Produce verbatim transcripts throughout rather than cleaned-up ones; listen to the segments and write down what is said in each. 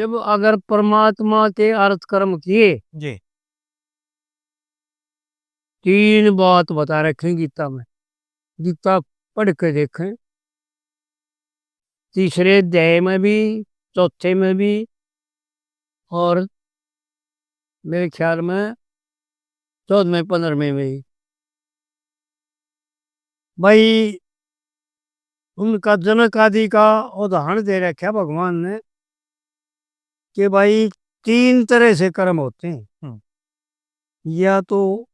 जब अगर परमात्मा के अर्थ कर्म किए, जी। तीन बात बता रखे गीता में, गीता पढ़ के देखें, तीसरे अध्याय में भी, चौथे में भी, और मेरे ख्याल में चौदहवें, पन्द्रहवें में भी। भाई, उनका जनक आदि का उदाहरण दे रखा भगवान ने कि भाई, तीन तरह से कर्म होते हैं। हम्म। या तो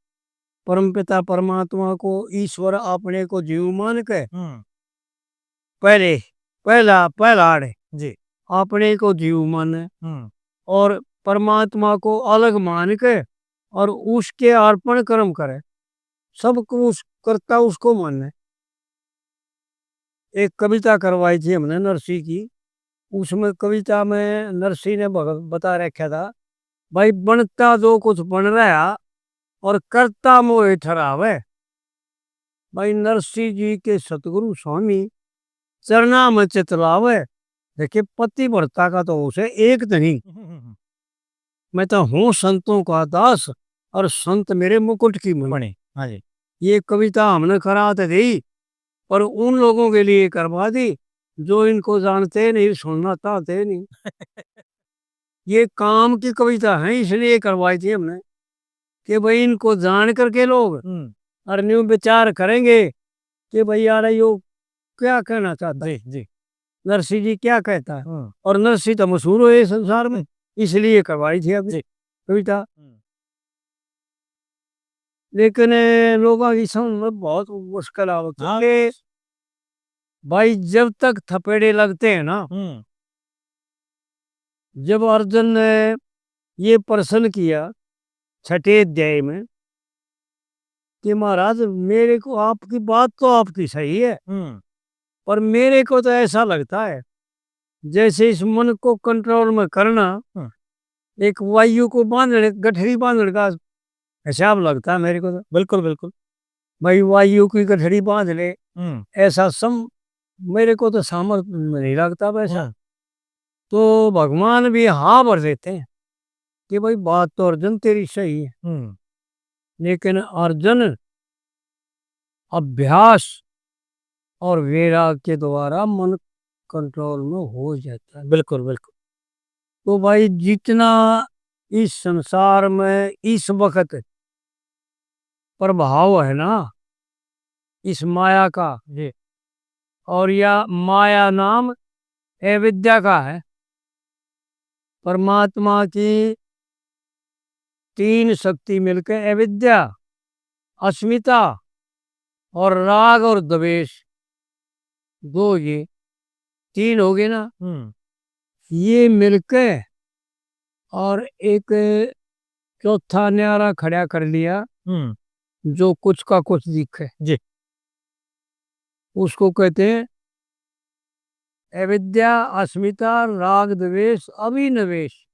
परमपिता परमात्मा को, ईश्वर अपने को जीव मान के हम्म। पहले, पहला, पहला आड़े जी। अपने को जीव माने हम्म। और परमात्मा को अलग मान के और उसके अर्पण कर्म करे, सब कुछ करता उसको माने। एक कविता करवाई थी हमने नरसी की, उसमें कविता में नरसी ने भग-, बता रखा था, भाई, बनता जो कुछ बन रहा और करता मोहे ठहरावे। भाई, नरसी जी के सतगुरु स्वामी चरणा में चित लावे। देखिए, पतिव्रता का तो उसे एक धनी। मैं तो हूँ संतों का दास और संत मेरे मुकुट की मणि। मणि, हाँ जी। ये कविता हमने करा तो दी, पर उन लोगों के लिए करवा दी जो इनको जानते नहीं, सुनना चाहते नहीं। ये काम की कविता है, इसलिए करवाई थी हमने कि भाई, इनको जान करके लोग हम्म। और न्यू विचार करेंगे कि भाई, यार, यो क्या कहना चाहता है, जी, जी। नरसी जी क्या कहता है। हम्म। और नरसी तो मशहूर हुए संसार में, इसलिए करवाई थी अभी जी। कविता। हम्म। लेकिन लोगों की समझ में बहुत मुश्किल आवे, हाँ। क्योंकि भाई, जब तक थपेड़े लगते हैं ना, हम्म। जब अर्जुन ने ये प्रश्न किया छठे अध्याय में कि महाराज, मेरे को, आपकी बात तो आपकी सही है, हम्म। पर मेरे को तो ऐसा लगता है जैसे इस मन को कंट्रोल में करना हम्म। एक वायु को बांधने, गठरी बांधने का हिसाब लगता है मेरे को तो। बिल्कुल, बिल्कुल। भाई, वायु की गठरी बांध ले, हम्म। ऐसा सम-, मेरे को तो सामर्थ नहीं लगता वैसा। हम्म। तो भगवान भी हाँ भर देते हैं कि भाई, बात तो अर्जुन तेरी सही है, हम्म। लेकिन अर्जुन अभ्यास और वैराग के द्वारा मन कंट्रोल में हो जाता है। बिल्कुल, बिल्कुल। तो भाई, जितना इस संसार में इस वक्त प्रभाव है ना इस माया का, जी। और या माया नाम अविद्या का है। परमात्मा की तीन शक्ति मिलके अविद्या, अस्मिता और राग और द्वेष, दो ये तीन हो गए ना, हम्म। ये मिलके और एक चौथा न्यारा खड़ा कर लिया, हम्म। जो कुछ का कुछ दिखे। जी। उसको कहते हैं अविद्या, अस्मिता, राग, द्वेष, अभिनिवेश।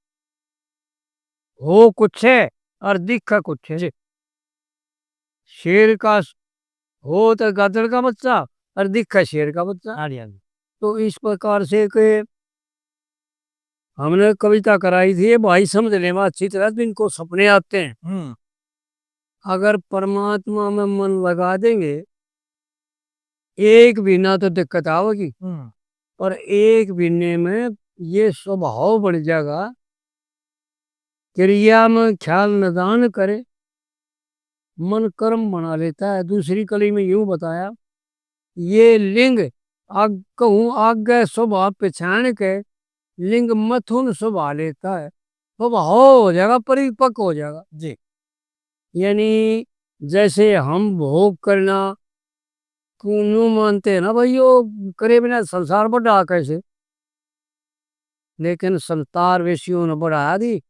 हो कुछ है और दिखे कुछ है। जी। शेर का स-, हो तो गदड़ का बच्चा और दिखे शेर का बच्चा। हाँ जी, हाँ जी। तो इस प्रकार से एक हमने कविता कराई थी, ये भाई समझ लेवा अच्छी तरह, जिनको सपने आते हैं। हम्म। अगर परमात्मा में मन लगा देंगे, एक महीना तो दिक्कत आवेगी, हम्म। पर एक महीने में ये स्वभाव बन जाएगा। क्रिया में ख्याल निदान करे, मन कर्म बना लेता है। दूसरी कली में यूं बताया, ये लिंग आग, कहूँ आगे स्वभाव पहचान के लिंग मथुन स्वभाव लेता है, स्वभाव हो जाएगा, परिपक्व हो जाएगा। जी। यानी जैसे हम भोग करना, क्यों यूं मानते हैं ना भाई, यो करे बिना संसार बढ़ा कैसे? लेकिन संसार विषयों ने बढ़ा दी,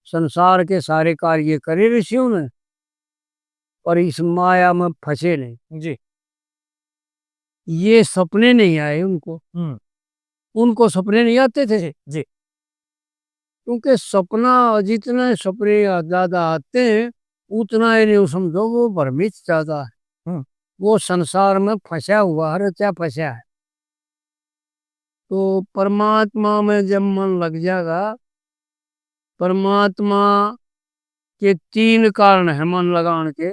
संसार के सारे कार्य करे ऋषियों ने, पर इस माया में फंसे नहीं। जी। ये सपने नहीं आए उनको। हम्म। उनको सपने नहीं आते थे। जी। क्योंकि सपना, जितने सपने ज्यादा आते हैं, उतना ही नहीं समझो, वो भ्रमित ज्यादा है। हम्म। वो संसार में फंसा हुआ है, क्या फंसा है। तो परमात्मा में जब मन लग जाएगा, परमात्मा के तीन कारण है मन लगान के।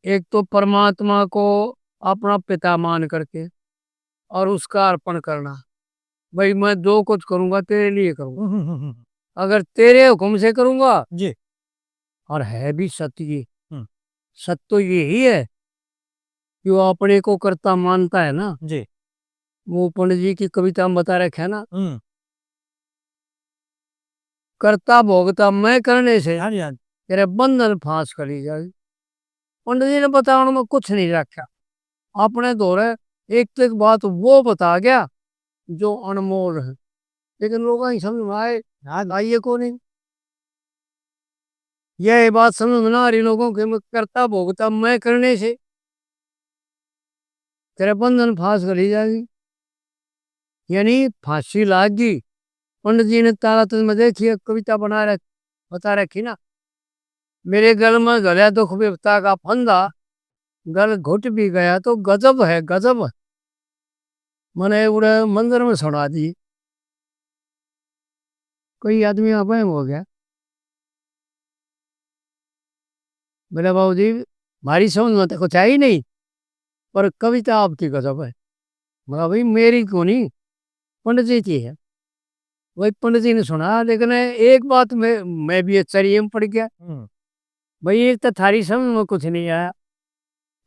एक तो परमात्मा को अपना पिता मान करके और उसका अर्पण करना, भाई, मैं जो कुछ करूंगा, तेरे लिए करूंगा। हम्म, हम्म, हम्म। अगर तेरे हुक्म से करूंगा, जी। और है भी सत्य ये। हम्म। सत्य तो यही है कि वो अपने को कर्ता मानता है ना। जी। वो पंडित जी की कविता में बता रखा है ना, हम्म। कर्ता भोगता मैं करने से, हाँ जी, हाँ जी। तेरे बंधन फांस करी जाए। पंडित जी ने बताने में कुछ नहीं रखा, अपने धोरे एक एक बात वो बता गया जो अनमोल है, लेकिन लोगों की समझ में आए, हाँ जी। आइए को नहीं। यह बात समझ में ना आ रही लोगों के, मैं कर्ता भोगता मैं करने से तेरे बंधन फांस करी जाएगी, यानी फांसी लाग गई। पंडित जी ने तारा तुझ में देखी एक कविता बना रख, बता रखी ना, मेरे गल में घल्या दुख विपता का फंदा, गल घुट भी गया तो गजब है, गजब। मैंने उड़े मंदिर में सुना दी। कोई आदमी अबे हो गया, बोला, "बाबू जी, हमारी समझ में तो कुछ आई नहीं, पर कविता आपकी गजब है।" बोला, "भाई, मेरी को नहीं, पंडित जी की है।" भाई, पंडित जी ने सुना, लेकिन एक बात मैं, मैं भी चरिये में पड़ गया। हम्म। भाई, एक तो थारी समझ में कुछ नहीं आया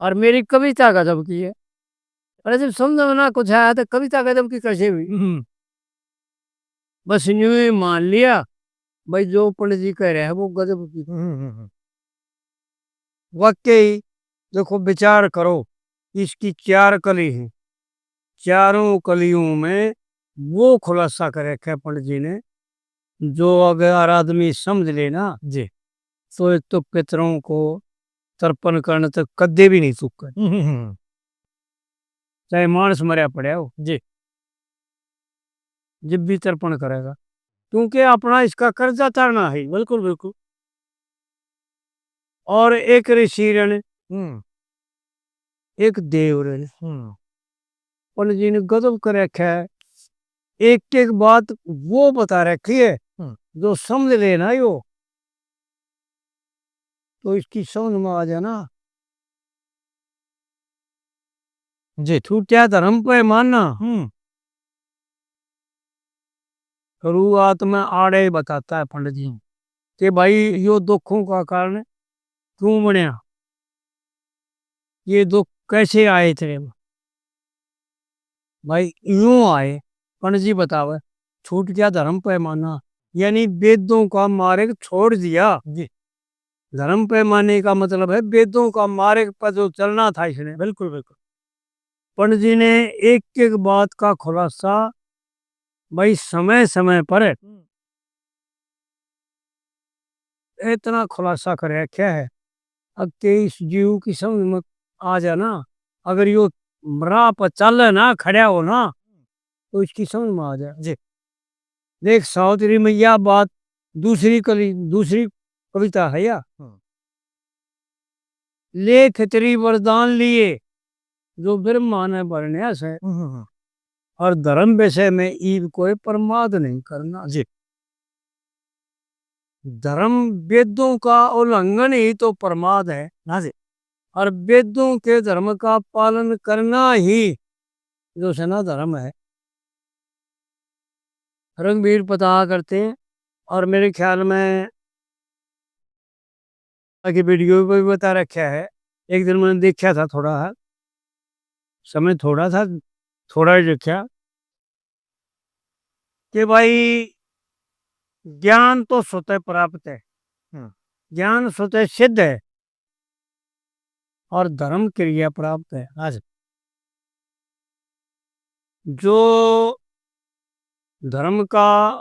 और मेरी कविता गजब की है। अरे, जब समझ में ना कुछ आया तो कविता गजब की कैसे हुई? हम्म। बस यूं ही मान लिया, भाई, जो पंडित जी कह रहे हैं वो गजब की। हम्म, हम्म, हम्म। वाकई, देखो, विचार करो, इसकी चार कली हैं, चारों कलियों में वो खुलासा कर रखा है पंडित जी ने, जो अगर आदमी समझ ले ना, जी। तो एक तो पितरों को तर्पण करने तक कदे भी नहीं चूके। हम्म, हम्म, हम्म। चाहे मानस मरया पड़ा हो, जी। जब भी तर्पण करेगा, क्योंकि अपना इसका कर्जा तारना है। बिल्कुल, बिल्कुल। और एक ऋषि रण, हम्म। एक देव रण। हम्म। पंडित जी ने गजब कर रखा है, एक एक बात वो बता रखी है, हम्म। जो समझ ले ना यो, तो इसकी समझ में आ जाए ना। जी। छूटिया धर्म पे मानना। हम्म। शुरुआत में आड़े ही बताता है पंडित जी कि भाई, यो दुखों का कारण क्यों बनया, ये दुख कैसे आए तेरे में? भाई, यूं आए, पंडित जी बतावे, छूट गया धर्म पैमाना, यानी वेदों का मार्ग छोड़ दिया। जी। धर्म पैमाने का मतलब है वेदों का मार्ग पर जो चलना था इसने। बिल्कुल, बिल्कुल। पंडित जी ने एक एक बात का खुलासा भाई समय समय पर हम्म। इतना खुलासा कर रखा है, अब के इस जीव की समझ में आ जाए ना, अगर यो राह पर चाले ना, खड़ा हो ना, तो इसकी समझ में आ जाए। जी। देख, सावित्री मैया बात दूसरी कली, दूसरी कविता है या? हम्म। ले खत्री वरदान लिए, जो ब्रह्मा ने बरण्या से, हम्म, हम्म, हम्म। और धर्म विषय में ईब कोई प्रमाद नहीं करना। जी। धर्म वेदों का उल्लंघन ही तो प्रमाद है। हाँ जी। और वेदों के धर्म का पालन करना ही जो है ना धर्म है। रघुवीर पता करते हैं, और मेरे ख्याल में आगे वीडियो पे भी बता रखा है। एक दिन मैंने देखा था, थोड़ा समय थोड़ा था, थोड़ा ही देखा कि भाई, ज्ञान तो स्वतः प्राप्त है, हम्म। ज्ञान स्वतः सिद्ध है, और धर्म क्रिया प्राप्त है। हाँ जी। जो धर्म का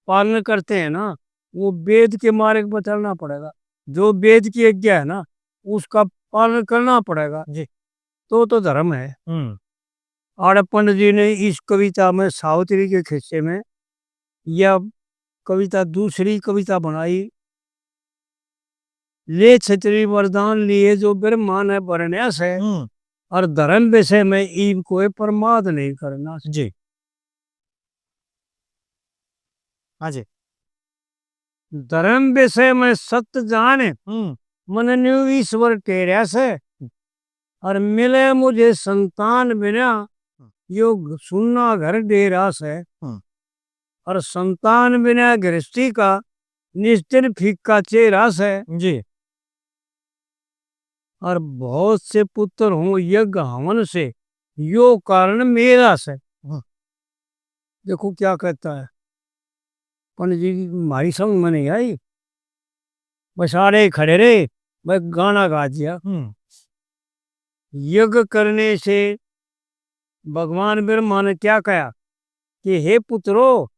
पालन करते हैं ना, वो वेद के मार्ग पर चलना पड़ेगा। जो वेद की आज्ञा है ना, उसका पालन करना पड़ेगा। जी। तो, तो धर्म है। हम्म। आड़े पंडित जी ने इस कविता में, सावित्री के खिस्से में, या कविता, दूसरी कविता बनाई, ले छतरी वरदान लिए जो ब्रह्मा ने बरण्या से, हम्म। और धर्म विषय में ईब कोई प्रमाद नहीं करना। जी। हाँ जी। धर्म विषय में सत्य जान, हम्म। मन न्यू ईश्वर टेरया से, और मिले मुझे संतान बिना, हम्म। यो सुन्ना घर डेरा से। हम्म। और संतान बिना गृहस्थी का निस्दिन फीका चेहरा से। जी। और बहुत से पुत्र हों यज्ञ हवन से, यो कारण मेरा से। हम्म। देखो क्या कहता है पंडित जी, हमारी समझ में नहीं आई, बस आड़े ही खड़े रहे, मैं गाना गा दिया। हम्म। यज्ञ करने से भगवान ब्रह्मा ने क्या कहा कि हे पुत्रो,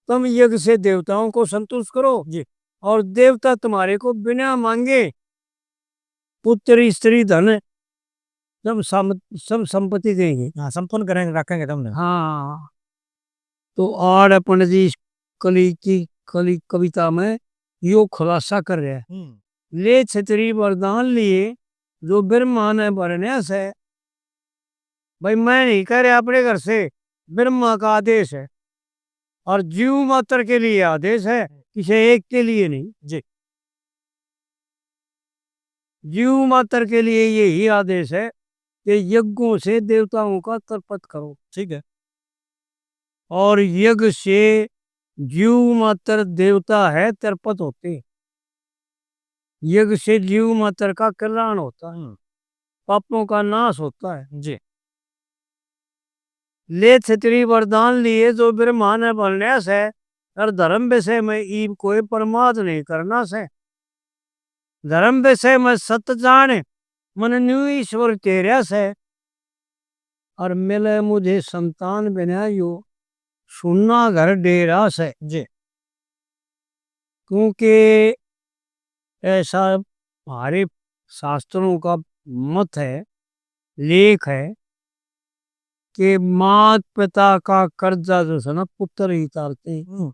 तुम यज्ञ से देवताओं को संतुष्ट करो, जी। और देवता तुम्हारे को बिना मांगे पुत्र, स्त्री, धन, सब सम-, सब संपत्ति देंगे। हाँ, संपन्न करेंगे, रखेंगे तुमने। हाँ, तो आड़ अपन जी इस कली की, कली कविता में यो खुलासा कर रहा है। हम्म। ले छतरी वरदान लिए, जो ब्रह्मा ने बरण्या से। भाई, मैं नहीं कह रहा अपने घर से, ब्रह्मा का आदेश है। और जीव मात्र के लिए आदेश है, किसी एक के लिए नहीं। जी। जीव मात्र के लिए यही आदेश है कि यज्ञों से देवताओं का तर्पण करो। ठीक है। और यज्ञ से जीव मात्र देवता है, तर्पित होते हैं। यज्ञ से जीव मात्र का कल्याण होता है, हम्म। पापों का नाश होता है। जी। ले छतरी वरदान लिए, जो ब्रह्मा ने बरण्या से, और धर्म विषय में ईब कोई प्रमाद नहीं करना से। धर्म विषय में सत जान, मन न्यू ईश्वर टेरया से। और मिले मुझे संतान बिना, यो सुन्ना घर डेरा से। जी। क्योंकि ऐसा हमारे शास्त्रों का मत है, लेख है कि मात पिता का कर्जा जो है ना, पुत्र ही उतारते हैं। हम्म।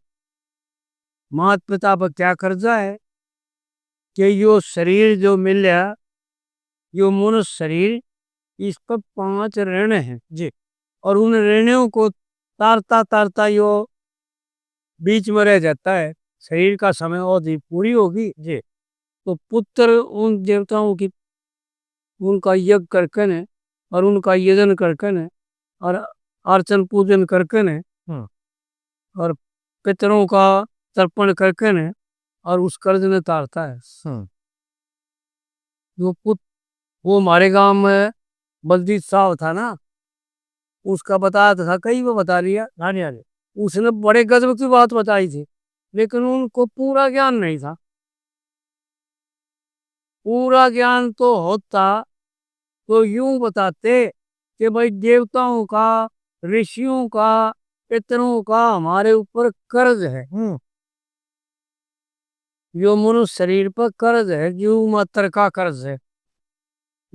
मात पिता पर क्या कर्जा है कि यो शरीर जो मिल्या, यो मनुष्य शरीर, इस पर पांच ऋण हैं। जी। और उन ऋणों को तारता तारता यो बीच में रह जाता है, शरीर का समय अवधि पूरी होगी। जी। तो पुत्र उन देवताओं की, उनका यज्ञ करके ने, और उनका यजन करके ने, और अर्चन पूजन करके ने, हम्म। और पितरों का तर्पण करके ने, और उस कर्ज ने तारता है। हम्म। जो पुत-, वो हमारे गांव में बलजीत साहब था ना, उसका बताया तो था, कई बार बता लिया। हाँ जी, हाँ जी। उसने बड़े गजब की बात बताई थी, लेकिन उनको पूरा ज्ञान नहीं था। पूरा ज्ञान तो होता तो यूं बताते कि भाई, देवताओं का, ऋषियों का, पितरों का हमारे ऊपर कर्ज है। हम्म। यो मनुष्य शरीर पर कर्ज है, जीव मात्र का कर्ज है।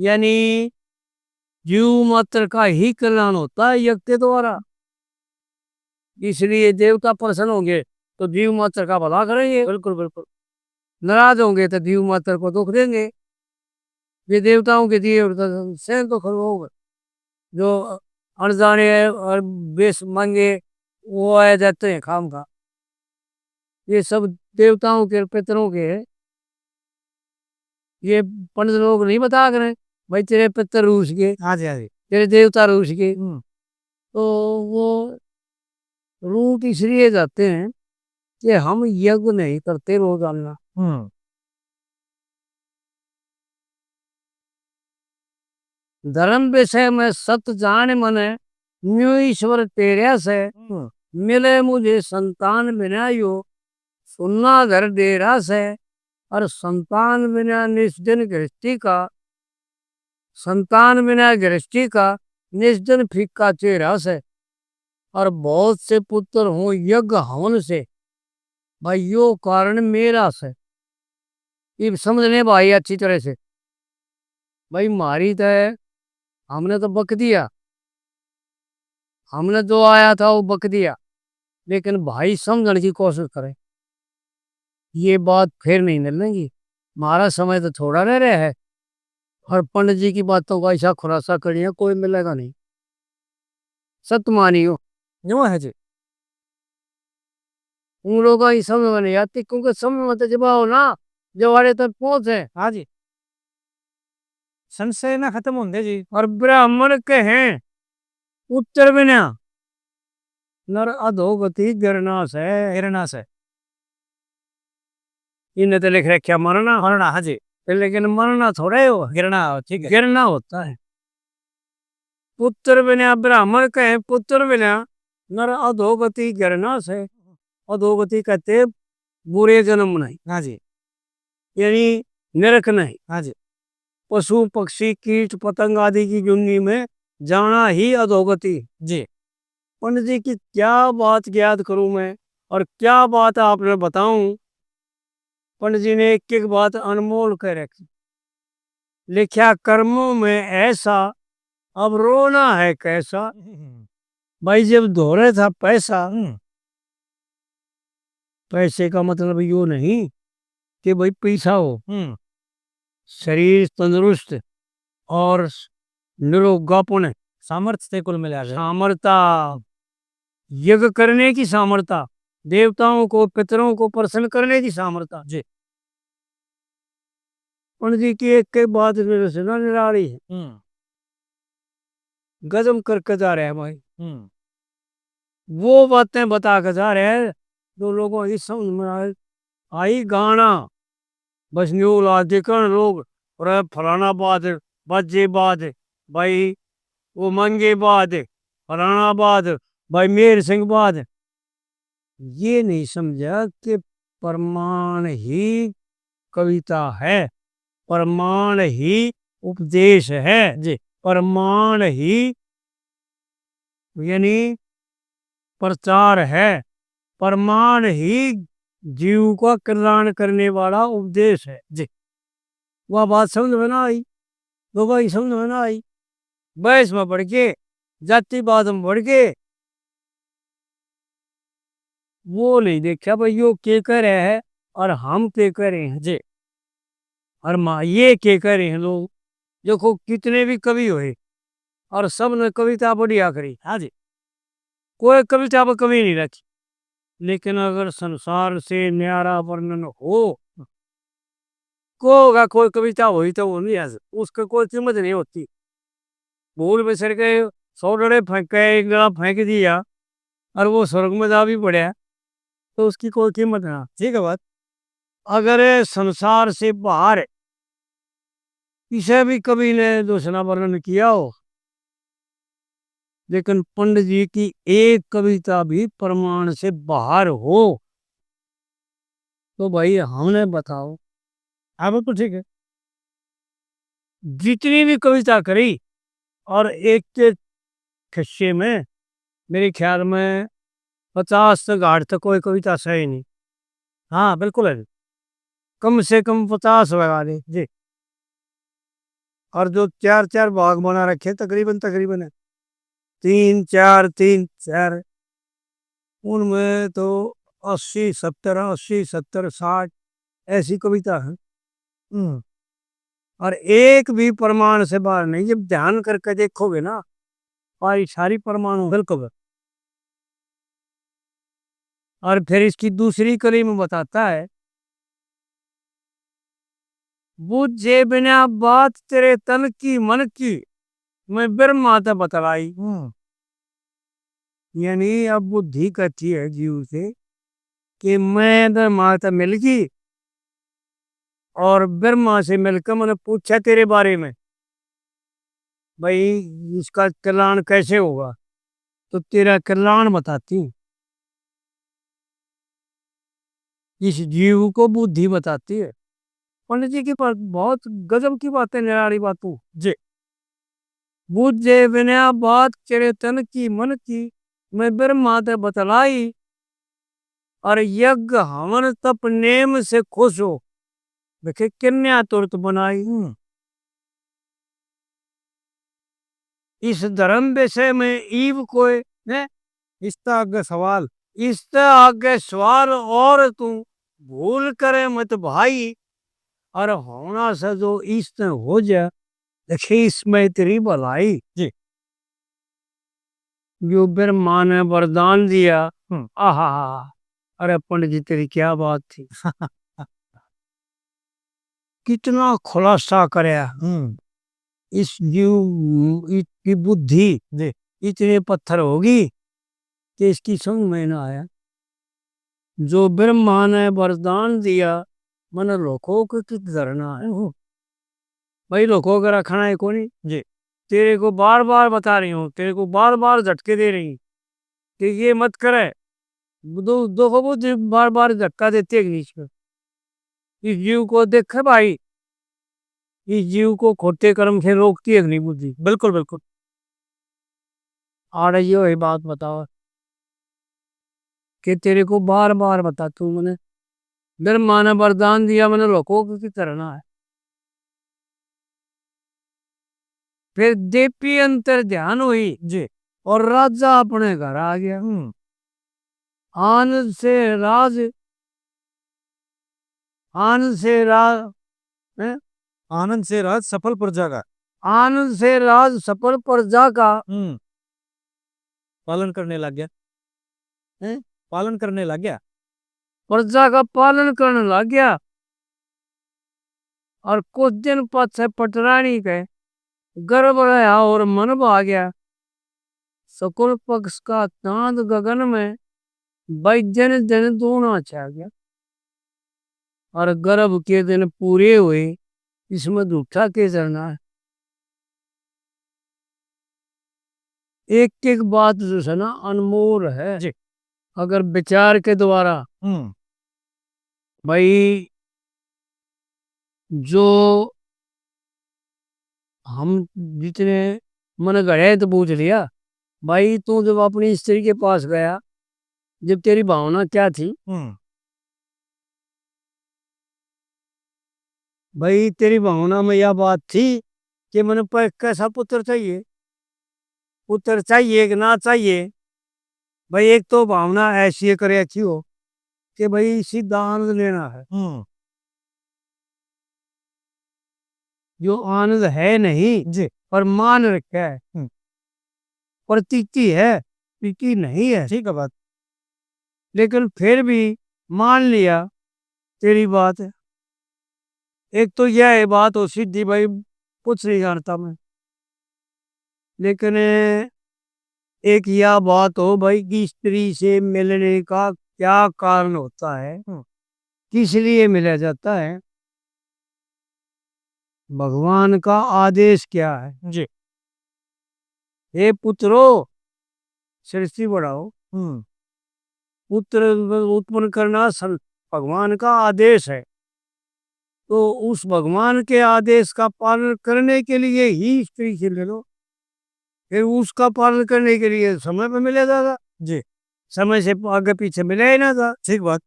यानी जीव मात्र का ही कल्याण होता है यज्ञ के द्वारा। इसलिए देवता प्रसन्न होंगे तो जीव मात्र का भला करेंगे। बिल्कुल, बिल्कुल। नाराज होंगे तो जीव मात्र को दुख देंगे। ये देवताओं के दिए और तो सहन तो करो, जो अनजाने और बेस मांगे वो आ जाते हैं खाम खा। ये सब देवताओं के, पितरों के, ये पंडित लोग नहीं बता करें, भाई, तेरे पितर रूस गए, हाँ जी, हाँ जी। तेरे देवता रूस गए। हम्म। तो वो रूठ इसलिए जाते हैं कि हम यज्ञ नहीं करते रोजाना। हम्म। धर्म विषय में सत जान मन, न्यू ईश्वर टेरया से। हम्म। मिले मुझे संतान बिना यो, सुन्ना घर डेरा से। और संतान बिना निस्दिन गृहस्थी का, संतान बिना गृहस्थी का निस्दिन फीका चेहरा से। और बहुत से पुत्र हों यज्ञ हवन से, भाई, यो कारण मेरा से। इब समझ ले भाई अच्छी तरह से, भाई, म्हारी तै, हमने तो बक दिया, हमने जो आया था वो बक दिया, लेकिन भाई समझण की कोशिश करें, ये बात फिर नहीं मिलेगी। म्हारा समय तो थोड़ा रह रहा है, और पंडित जी की बातों का ऐसा खुलासा करिए, कोई मिलेगा नहीं। सत मानियो। न्यू है जी। उन लोगों की समझ में नहीं आती, क्योंकि समझ में तो जब आओ ना, जब आड़े तक पहुंचे। हाँ जी। संशय ना खत्म होंदे जी। और ब्राह्मण कहें, उत्तर बिना नर अधोगति गिरना से। गिरना से। इन्हें तो लिख रखा मरना। मरना, हाँ जी। लेकिन मरना थोड़ा ही हो। गिरना, ठीक है। गिरना होता है। पुत्र बिना, ब्राह्मण कहें, पुत्र बिना नर अधोगति गिरना से। अधोगति कहते बुरे जन्म नहीं। हाँ जी। यानी नरक नहीं। हाँ जी। पशु, पक्षी, कीट, पतंग आदि की जुन्नी में जाना ही अधोगति। जी। पंडित जी की क्या बात याद करूं मैं और क्या बात आपने बताऊं। पंडित जी ने एक एक बात अनमोल कह रखी। लिखा कर्मों में ऐसा, अब रोना है कैसा। भाई, जब धोरे था पैसा, हम्म। पैसे का मतलब यो नहीं कि भाई पैसा हो, हम्म। शरीर तंदुरुस्त और निरोगापन, सामर्थ्य ते कुल मिला के। सामर्थ्य, यज्ञ करने की सामर्थ्य, देवताओं को, पितरों को प्रसन्न करने की सामर्थ्य। जी। पंडित जी की एक एक बात मेरे से ना निराली है। हम्म। गजब करके जा रहे हैं भाई। हम्म। वो बातें बता के जा रहे हैं जो लोगों की समझ में आए। आई गाना, बस न्यू ला देकन लोग, और फलाना बाद, बाजे बाद, भाई वो मांगे बाद, फलाना बाद, भाई मेहर सिंह बाद। ये नहीं समझा कि प्रमाण ही कविता है, प्रमाण ही उपदेश है, जी। प्रमाण ही यानी प्रचार है, प्रमाण ही जीव का कल्याण करने वाला उपदेश है। जी। वह बात समझ में ना आई, लोगों की समझ में ना आई, बहस में बढ़ गए, जातिवाद में बढ़ गए। वो नहीं देखा भाई, यो के कह रहा है और हम के कह रहे हैं। जी। और माँ, ये के कह रहे हैं लोग? देखो, कितने भी कवि हुए और सब ने कविता बढ़िया करी। हाँ जी। कोई कविता पर कमी नहीं रखी, लेकिन अगर संसार से न्यारा वर्णन हो, को होगा, कोई कविता हुई तो वो नहीं है, उसकी कोई कीमत नहीं होती। भूल बिसर के सौ डंडे फेंक के एक डंडा फेंक दिया और वो स्वर्ग में जा भी पड़ा, तो उसकी कोई कीमत ना। ठीक है बात। अगर संसार से बाहर किसी भी कवि ने दूसरा वर्णन किया हो, लेकिन पंडित जी की एक कविता भी प्रमाण से बाहर हो, तो भाई हमने बताओ। हाँ, बिल्कुल ठीक है। जितनी भी कविता करी और एक एक हिस्से में मेरे ख्याल में पचास से घाट तक कोई कविता सही नहीं। हाँ, बिल्कुल है। कम से कम पचास लगा दे। जी। और जो चार चार भाग बना रखे तकरीबन, तकरीबन तीन, चार, तीन, चार, उनमें तो अस्सी सत्तर, अस्सी सत्तर, साठ ऐसी कविता है। हम्म। और एक भी प्रमाण से बाहर नहीं। जब ध्यान करके देखोगे ना, सारी, सारी प्रमाण बिल्कुल। और फिर इसकी दूसरी कली में बताता है, "बूझे बिना बात तेरे तन की मन की, मैं ब्रह्मा ते बतलाई।" हम्म। यानी अब बुद्धि कहती है जीव से कि मैं ब्रह्मा ते मिल गई और ब्रह्मा से मिलकर मैंने पूछा तेरे बारे में, भाई, इसका कल्याण कैसे होगा, तो तेरा कल्याण बताती हूँ। इस जीव को बुद्धि बताती है। पंडित जी की बात बहुत गजब की बातें, निराली बातें। जी। "बूझे बिना बात तेरे तन की मन की, मैं ब्रह्मा ते बतलाई, और यज्ञ हवन तप नेम से खुश हो, देखे कन्या तुरत बनाई।" हम्म। इस धर्म विषय में ईव कोई, हैं? इसते आगे सवाल। इसते आगे सवाल और तू भूल करे मत भाई, और होना से जो इसते हो जाए, देखी इसमें तेरी भलाई। जी। जो ब्रह्मा ने वरदान दिया। हम्म। आहा, अरे पंडित जी, तेरी क्या बात थी। कितना खुलासा करया। हम्म। इस जीव, इसकी बुद्धि जी। इतने पत्थर होगी कि इसकी समझ में ना आया। जो ब्रह्मा ने वरदान दिया, मन लोकों के कित धरना है। ओहो। भाई, लोकों के रखना है कोनी। जी। तेरे को बार-बार बता रही हूँ, तेरे को बार-बार झटके दे रही हूँ कि ये मत करे। दो, देखो, वो जो बार-बार धक्का देते हैं बीच में। इस जीव को देखे भाई, इस जीव को खोटे कर्म से रोकती है नहीं बुद्धि। बिल्कुल, बिल्कुल। आड़े यो ही बात बताओ कि तेरे को बार-बार बता, तू मने, ब्रह्मा ने वरदान दिया, मने लोकों की तरह ना है। फिर देवी अंतर ध्यान हुई जी। और राजा अपने घर आ गया। हम्म। आनंद से राज, आनंद से राज, हैं? आनंद से राज सफल प्रजा का। आनंद से राज सफल प्रजा का। हम्म। पालन करने लग गया। हैं? पालन करने लग गया। प्रजा का पालन करने लग गया। और कुछ दिन पाछे पटरानी के गर्भ रहा और मन भाग्या। शुक्ल पक्ष का चांद गगन में, भाई, जन जन दूना छा गया। और गर्भ के दिन पूरे हुए, इसमें झूठा के झरना है। एक एक बात जो है ना, अनमोल है। जी। अगर विचार के द्वारा, हम्म। भाई, जो हम जितने मन घड़े तो पूछ लिया, भाई, तू जब अपनी स्त्री के पास गया, जब तेरी भावना क्या थी? हम्म। भाई, तेरी भावना में यह बात थी कि मैंने प-, कैसा पुत्र चाहिए, पुत्र चाहिए कि ना चाहिए। भाई, एक तो भावना ऐसी है, करे अच्छी हो कि भाई, सीधा आनंद लेना है। हम्म। जो आनंद है नहीं, जी। पर मान रखा है। हम्म। प्रतीति है, प्रीति नहीं है। ठीक है बात। लेकिन फिर भी मान लिया तेरी बात। एक तो यह है बात हो सीधी, भाई, कुछ नहीं जानता मैं। लेकिन एक यह बात हो, भाई, कि स्त्री से मिलने का क्या कारण होता है, हम्म। किस लिए मिला जाता है, भगवान का आदेश क्या है? जी। हे पुत्रो, सृष्टि बढ़ाओ। हम्म। पुत्र उत्पन्न करना सं-, भगवान का आदेश है। तो उस भगवान के आदेश का पालन करने के लिए ही स्त्री से मिलो। फिर उसका पालन करने के लिए समय पे मिला जाता। जी। समय से आगे पीछे मिला ही ना था। ठीक बात।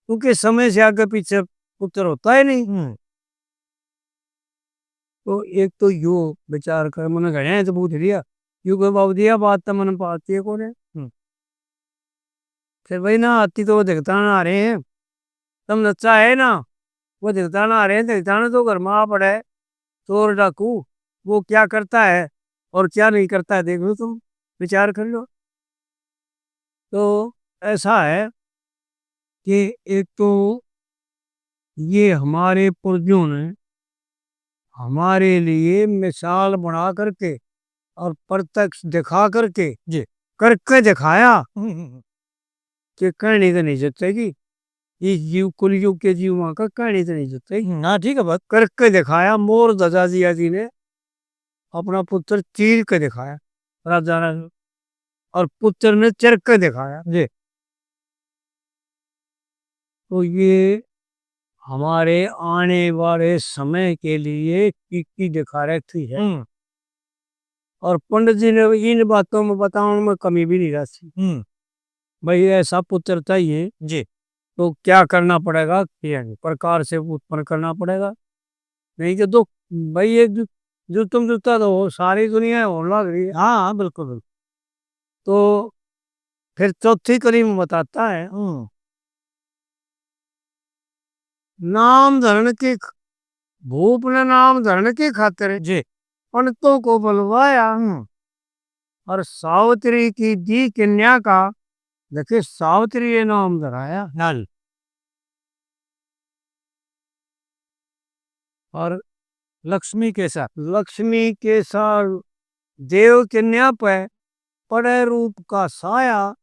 क्योंकि समय से आगे पीछे पुत्र होता ही नहीं। हम्म। तो एक तो यो विचार कर, मैंने घड़े तो पूछ लिया, यो कोई बाबू दिया बात तो मैंने पाती है कोने। हम्म। फिर भाई ना आती तो वो दिखता ना आ रहे हैं, तम नच्चा है ना, वो दिखता ना आ रहे हैं, दिखता ना तो घर में आ पड़ा है चोर डाकू, वो क्या करता है और क्या नहीं करता है, देख लो तुम, विचार कर लो। तो ऐसा है कि एक तो ये हमारे पूर्वजों ने हमारे लिए मिसाल बना करके और प्रत्यक्ष दिखा करके जी। करके दिखाया हम्म, हम्म, हम्म। कि कहनी तो नहीं जतेगी। इस जीव, कलयुग के जीव मां का कहनी तो नहीं जतेगी। हम्म, हाँ, ठीक है बात। करके दिखाया, मोर ध्वजा जिया जी ने अपना पुत्र चीर के दिखाया राजा ने, और पुत्र ने चर के दिखाया। जी। तो ये हमारे आने वाले समय के लिए कीकी दिखा रखी है। हम्म। और पंडित जी ने इन बातों में बताने में कमी भी नहीं रखी। हम्म। भाई, ऐसा पुत्र चाहिए, जी। तो क्या करना पड़ेगा, किस प्रकार से उत्पन्न करना पड़ेगा। नहीं तो, तो भाई, ये जु-, जुतम जुता तो हो, सारी दुनिया होने लग रही है। हाँ, हाँ, बिल्कुल, बिल्कुल। तो फिर चौथी कली में बताता है, हम्म। नाम धरण की ख-, भूप ने नाम धरण की खातिर जी। पंडितों को बुलवाया। हम्म। और सावित्री की दी कन्या का, देखे, सावित्री ये नाम धराया। हाँ। और लक्ष्मी के साथ। लक्ष्मी के साथ देव कन्या पे पड़े रूप का साया,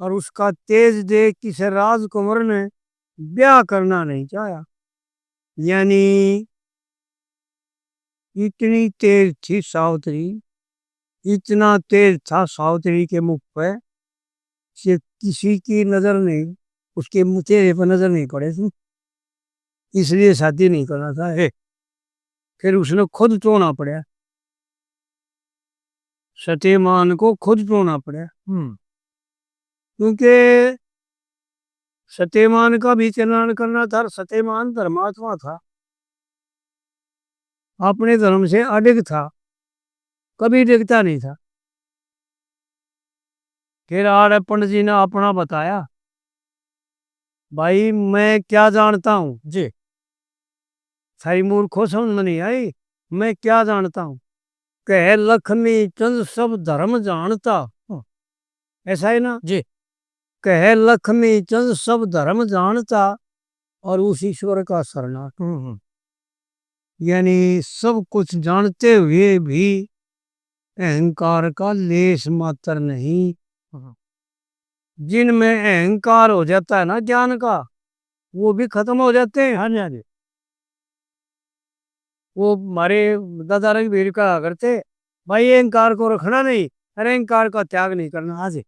और उसका तेज देख किसी राजकुंवर ने ब्याह करना नहीं चाहा। यानी इतनी तेज थी सावित्री, इतना तेज था सावित्री के मुख पे कि किसी की नजर नहीं, उसके चेहरे पर नजर नहीं पड़े थी, इसलिए शादी नहीं करना था। हे, फिर उसने खुद टोना पड़ा, सत्यवान को खुद टोना पड़ा। हम्म। क्योंकि सत्यवान का भी कल्याण करना था, और सत्यवान धर्मात्मा था, अपने धर्म से अडिग था, कभी डिगता नहीं था। फिर आड़े पंडित जी ने अपना बताया, भाई, मैं क्या जानता हूँ? जी। थारी मूर्खो समझ में नहीं आई, मैं क्या जानता हूँ? कहे लक्ष्मी चंद सब धर्म जानता। हाँ। ऐसा है ना? जी। कहे लक्ष्मी चंद सब धर्म जानता और उस ईश्वर का शरणागत। हम्म, हम्म। यानी सब कुछ जानते हुए भी अहंकार का लेश मात्र नहीं। हम्म। जिनमें अहंकार हो जाता है ना ज्ञान का, वो भी खत्म हो जाते हैं। हाँ जी, हाँ जी। वो हमारे दादा रघुवीर कहा करते, भाई, अहंकार को रखना नहीं, अरे, अहंकार का त्याग नहीं करना। हाँ जी।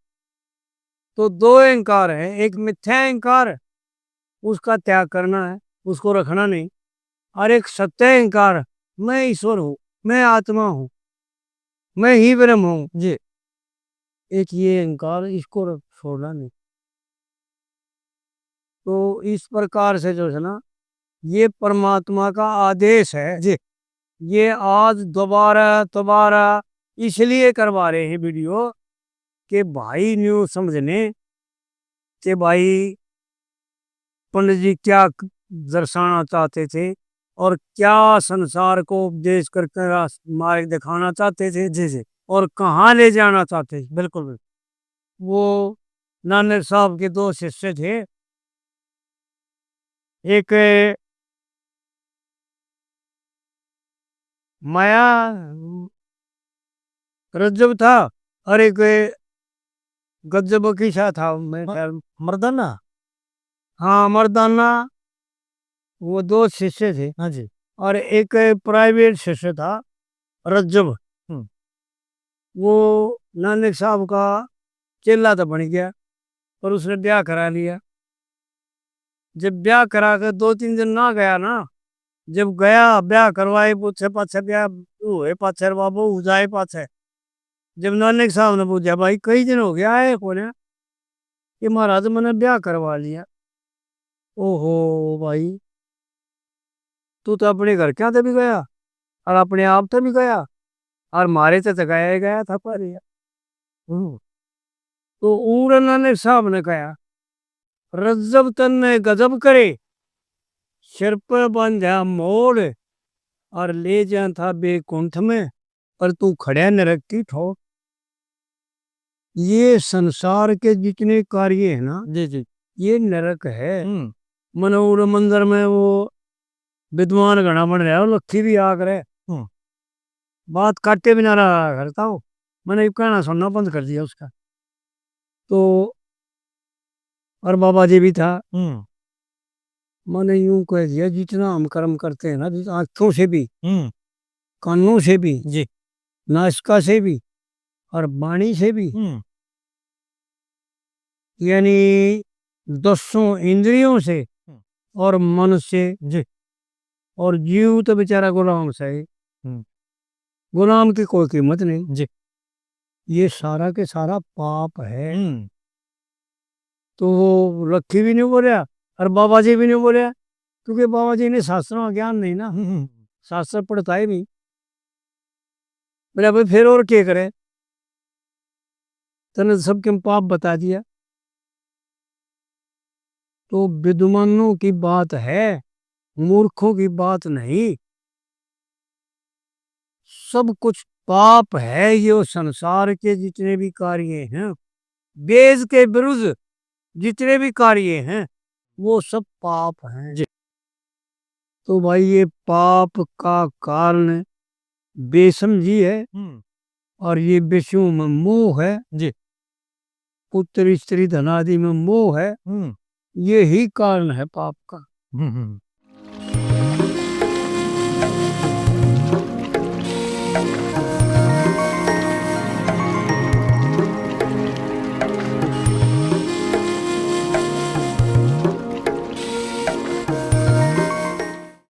तो दो अहंकार है, एक मिथ्या अहंकार, उसका त्याग करना है, उसको रखना नहीं, और एक सत्य अहंकार, मैं ईश्वर हूँ, मैं आत्मा हूँ, मैं ही ब्रह्म हूँ। जी। एक ये अहंकार, इसको रख-, छोड़ना नहीं। तो इस प्रकार से जो है ना, ये परमात्मा का आदेश है। जी। ये आज दोबारा, दोबारा इसलिए करवा रहे हैं वीडियो कि भाई न्यू समझने कि भाई पंडित जी क्या क-, दर्शाना चाहते थे और क्या संसार को उपदेश करके रास-, मार्ग दिखाना चाहते थे। जी, जी। और कहाँ ले जाना चाहते थे। बिल्कुल, बिल्कुल। वो नानक साहब के दो शिष्य थे, एक माया रज्जब था और एक गज्जब किसा था, मैं म-, ख्याल मर्दाना। हाँ, मर्दाना, वो दो शिष्य थे। हाँ जी। और एक प्राइवेट शिष्य था, रज्जब। हम्म। वो नानक साहब का चेला तो बन गया, पर उसने ब्याह करा लिया। जब ब्याह करा के दो तीन दिन ना गया ना, जब गया, ब्याह करवाए, पूछे पाछे, ब्याह हुए पाछे, बाबू हो जाए पाछे। जब नानक साहब ने पूछा, "भाई, कई दिन हो गया आए कोन्या?" कि "महाराज, मैंने ब्याह करवा लिया।" "ओहो भाई, तू तो अपने घर क्या तै भी गया और अपने आप तै भी गया और मारे तै तो गया ही गया था पर यार।" हम्म। तो उड़े नानक साहब ने कहा, "रज्जब तन्ने गजब करे, सिर पे बांध्या मोड़ और ले जा था बेकुंठ में, पर तू खड़ा नरक की ठोड़।" ये संसार के जितने कार्य है ना, जी, जी। ये नरक है। हम्म। मने उड़े मंदिर में वो विद्वान घणा बन रहा है, वो लक्खी भी आ करे। हम्म। बात काटे बिना रहा करता हो, मैंने कहना सुनना बंद कर दिया उसका। तो और बाबा जी भी था। हम्म। मैंने यूं कह दिया, जितना हम कर्म करते हैं ना, जिस आंखों से भी, हम्म। कानों से भी, जी। नासिका से भी और वाणी से भी, हम्म। यानी दसों इंद्रियों से हम्म। और मन से, जी। और जीव तो बेचारा गुलाम सा है। हम्म। गुलाम की कोई कीमत नहीं। जी। ये सारा के सारा पाप है। हम्म। तो वो लक्खी भी नहीं बोलिया और बाबा जी भी नहीं बोलिया, क्योंकि बाबा जी ने शास्त्रों का ज्ञान नहीं ना, हम्म, हम्म। शास्त्र पढ़ता ही नहीं। बोला, "भाई, फिर और क्या करे? तने तो सबके पाप बता दिया।" तो विद्वानों की बात है, मूर्खों की बात नहीं। सब कुछ पाप है। ये संसार के जितने भी कार्य हैं, वेद के विरुद्ध जितने भी कार्य हैं, वो सब पाप हैं। जी। तो भाई, ये पाप का कारण बेसमझी है हम्म। और ये विषयों में मोह है। जी। पुत्र स्त्री धन आदि में मोह है। हम्म। यही कारण है पाप का। हम्म, हम्म।